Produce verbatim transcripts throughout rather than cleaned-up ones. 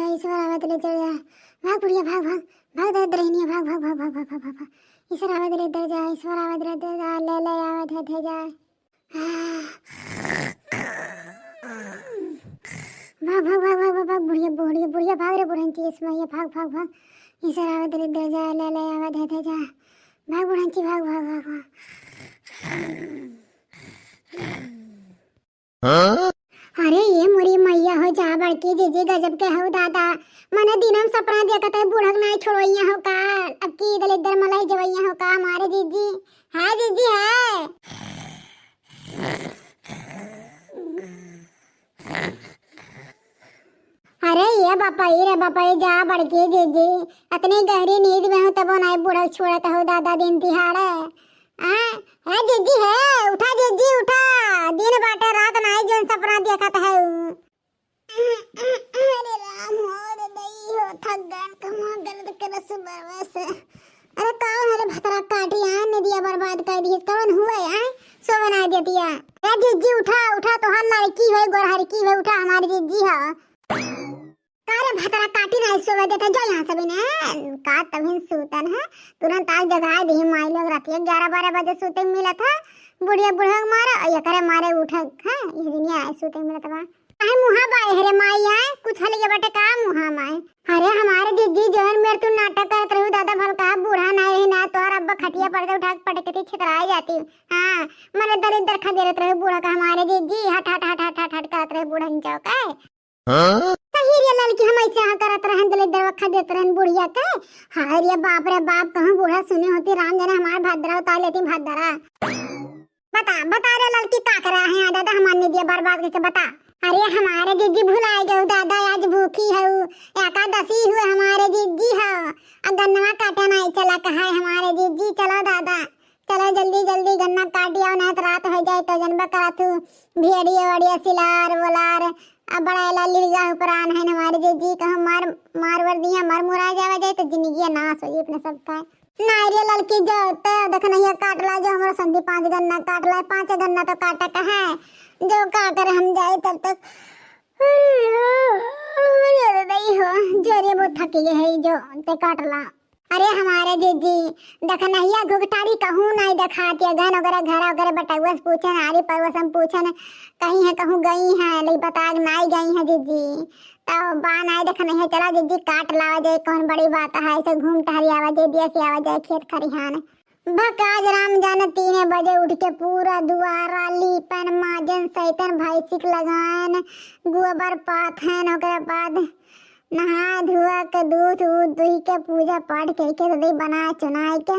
ईश्वर आवा दलिद्दर जा। भाग बुढ़िया, भाग, भाग, भाग दलिद्दर रहनिया, भाग, भाग। ईश्वर आवा दलिद्दर जा, ईश्वर आवा दलिद्दर जा, ले, ले आवा धे, धे जा। भाग, भाग, भाग, भाग, भाग, भाग, बुढ़िया, बुढ़िया, बुढ़िया, भाग रे बुढ़ंची, इसमें ये भाग, भाग, भाग। ईश्वर आवा दलिद्दर जा, ले, ले आवा धे, धे जा। भाग बुढ़ंची, भाग, भाग, भाग, भाग। अरे ये मोरी मैया हो जा, बड़की जिज्जी गजब के हो दादा। मने दिनम सपना देखत है, बूढ़क नाई छोड़वैया हो का, अब की दलिद्दर मलई जवैया हो का हमारे जिज्जी। हाय जिज्जी, हाय। अरे ये बपई रे बपई, जा बड़की जिज्जी, अतनी गहरी नींद में हो तबो नाई बूढ़क छोड़त हो दादा दिन तिहाड़े। आ, ए जिज्जी है, उठा जिज्जी उठा, दिन बाटे रात नाई जोन सपना देखत है। अरे राम हो रे दई हो, थक गन, कमर दर्द करे सुबह से। अरे कौन हरे भतरा काटी आए, निदिया बर्बाद कर दी, कौन हुआ आए, सोवे ना देतिया। ए जिज्जी उठा, उठा, तोहार लड़की है, गोरहर की है, उठा हमारी जिज्जी है। का रे भतरा काटी ना सोवे देता, जो यहाँ से भी ने, का तभिन सूतन है, तुरंत आज जगाए दी माई लोग, रात ग्यारह बारह बजे सूते मिलत है, बुढ़िया बुढ़क मारे, और एकरे मारे उठक है, ये दुनिया है सूते मिलत बा। काहे मुहा बाए हरे माई आए, कुछ हल गया बटे का मुहा माए? अरे हमारे जिज्जी जवन मेर तू नाटक करत रहू दादा, भलका बूढ़ा ना रही ना, तोहर अब्बा खटिया पर से उठा के पटकती छितराई जाती। हाँ, मने दरिद्दर खदेरत रहू बूढ़ा का हमारे जिज्जी, हट हट हट हट हट हट करत रहू बूढ़न चौके। हाँ? सही रे ललकी, हम ऐसे हाँ करत रहन, दलिद्दर वखा देत रहन बुढ़िया के। हाय रे बाप रे बाप, कहूँ बूढ़ा सुने होती, राम जाने हमार भद्रा उतार लेती भद्रा। बता, बता रे ललकी, का करा है यहाँ दादा, हमार निदिया बर्बाद करके बता। अरे हमारे जिज्जी भुलाए गयो दादा, आज भूखी है, एकादशी हुए हमारे जिज्जी है, आ गन्नवा काटे नहीं चला कहा है हमारे जिज्जी, चलो दादा। चलो जल्दी जल्दी गन्ना काट आओ, नहीं तो रात हो जाए तो जनबा करा तू भेड़िया वेड़िया सिलार बोलार। अब बड़ा एला लिरगा उपरान है हमारे जिज्जी, कहूँ मार मार वर दिया, मर मुरा जावा जाए तो जिंदगी नाश हो जाए अपने सबका। नहीं रे ललकी, जो ते देख नहीं काट ला, जो हमारा संधि पाँच गन्ना काट ला, पाँच गन्ना तो काटा का है, जो का करे हम जाए तब तक। अरे नहीं हो, जो रे बहुत थकी गए है, जो ते काट ला। अरे हमारे जिज्जी, देखनहिया घुघटारी कहूँ नहीं देखात है, गन ओकरे घर ओकरे बटउआ से पूछन, आरी पड़ोस में पूछन, कहीं है कहूँ गई है, लेकिन बता के नहीं गई है जिज्जी। तब बा नहीं देखनहिया, चला जिज्जी काट लावा जाए, कौन बड़ी बात है, ऐसे घूम टहरी आवा जाए, देख आवा जाए खेत खरिहान। भक आज राम जाने तीने बजे उठ के पूरा दुआरा लीपन, माजन, सैतन, भैंसिक लगायन, गोबर पाथन, ओकरे बाद नहा धुआ के दूध उध दुही के पूजा पाठ कइके ददई बनाए चुनाए के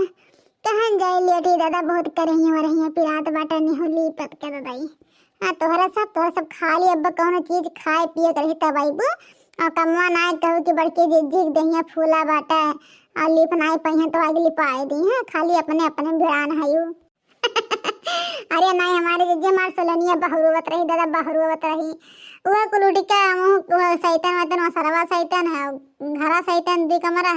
कहन जाई लेटी दादा, बहुत करहिया वरहिया पिरात बाटे निहुली पत के ददई। आ तोहरा सब, तोहरा सब खाली अब कौनो चीज खाए पिए के रही तब अइबू। आ कमवा नाय कहू कि बड़की जिज्जी के देहिया फूला बाटे, आ लिप नाय पइहे तो आगे लिपाए दी है, खाली अपने अपने भिड़ान हयू। अरे नहीं, हमारे जिज्जी हमार सोलनिया बहरुवत रही, दादा बहरुवत रही। वह कुल उठ के मुँह, वह सैतन वैतन, वह सरवा सैतन है, घरा सैतन, दी कमरा,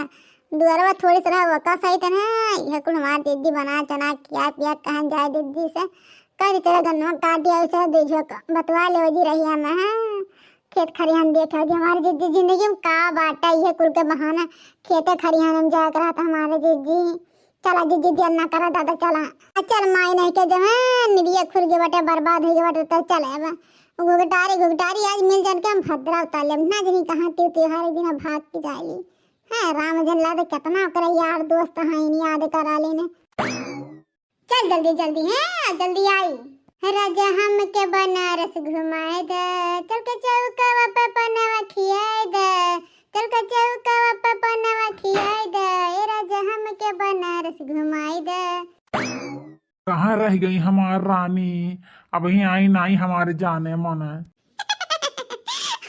दुअरवा थोड़ी सा रहा, वका सैतन है। यह कुल हमार जिज्जी बना चना खिया पिया कहन जाए जिज्जी से। कह दी चला गन्नवा काट दिया, उसे दे झोंक बतवा ले जी रही हम, हाँ। खेत खरिहान देखे जी हमारे जिज्जी, जिंदगी में का बाटा, यह कुल के बहाना खेते खरिहान में जाके रहता हमारे जिज्जी। चला जिज्जी, देर ना करा दादा, चला। आ चल माई नहीं के जवान, निबिया खुल गए बटे, बर्बाद हो गए बटे, तो चल अब। घुघटारी, घुघटारी आज मिल जान के हम भद्रा उतार लेब। ना जानी कहाँ ती त्योहार दिन भाग के जाई। हाँ, राम जन ला दे कितना ओकरे यार दोस्त हैं, इन्हीं याद करा लेने। चल जल्दी जल्दी, हैं, जल्दी आई। राजा हमके बनारस घुमाए द, चल के चौकवा पे पनवा खियाए द, चल के चौकवा पे पनवा खियाए द, ए राजा हमके बनारस घुमाए द। कहाँ रह गई हमार रानी, अबहीं आई नाई हमारे जाने मन।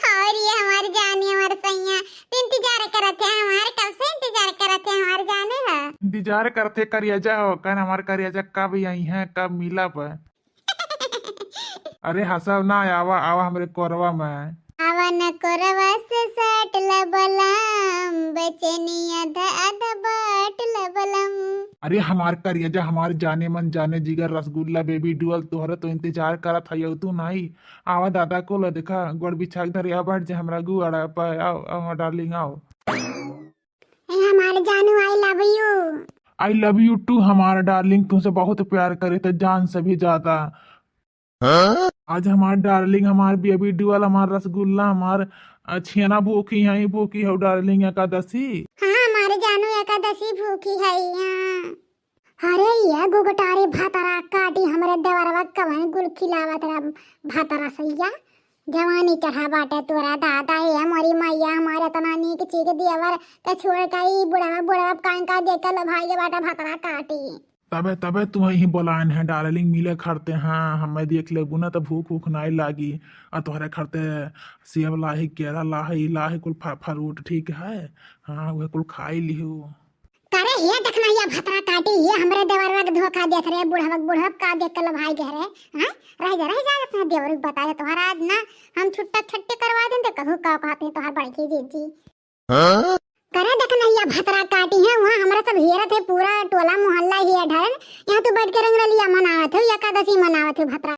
और ये हमार जानी, हमार सैया, तो इंतजार करत है हमार, कब से इंतजार करत है हमार जाने है। इंतजार करते करिया जा हो, कहन हमार करिया जा कब आई है, कब मिलब। अरे हंसब ना, आवा, आवा हमरे कोरवा में। आवा न कोरवा से सट ल बलम, बेचैनी आधा आधा बांट ल बलम। अरे हमार करेजा, हमार जाने मन जाने जिगर रसगुल्ला baby doll, तोहरे तो इंतजार करत हई, तू नाई आवा दादा को ल देखा, गोड़ बिछा के धरे, आ बैठ जा हमरा गोड़ पे, आओ, आओ darling, आओ। ए हमार जानू, I love you। I love you too हमार darling, तुमसे बहुत प्यार करे तो जान से भी ज्यादा। आज हमार darling, हमार baby doll, हमार रसगुल्ला, हमार, अ, छेना भूखी है, भूखी हो darling एकादशी। हाँ, हमार जानू एकादशी भूखी है, हाँ। अरे ये गुगटारी भतरा काटी, हमरे देवरवा कवन गुल खिलावत रहा भतरा सैया। जवानी चढ़ा बाटे तोरा दादा, ए हमारी मैया, हमारे इतना नीक चीज देवर के छोड़ के ई बुढ़वा, बुढ़वा कान का देख के लो भाई के बाटे भतरा काटी। तबे, तबे तुम्हें ही बोलान है darling, मिले खरते हैं, हमें देख लेबू ना तो भूख उख नाई लागी। आ तोहरे खरते सेब लाही, केरा लाही, लाही कुल फ-, fruit ठीक है, हाँ, वह कुल खाई लिहू। करे हे देखना ये भतरा काटी, ये हमरे देवरवा के धोखा देत रहे, बुढ़वा, बुढ़वा का देख के लो भाई गहरे, हाँ? रह जा, रह जा, अपने देवर के बता दे, तोहरा आज ना हम छुट्टा छट्टी करवा दें तो कहू का कहते हैं तोहार बड़की जीजी। करे देखना ये भतरा काटी है, वहाँ हमरा सब हेरत है, पूरा टोला मोहल्ला ही है ढरन, यहाँ तू बैठ के रंगरलिया मनावत हो, एकादशी मनावत हो भतरा।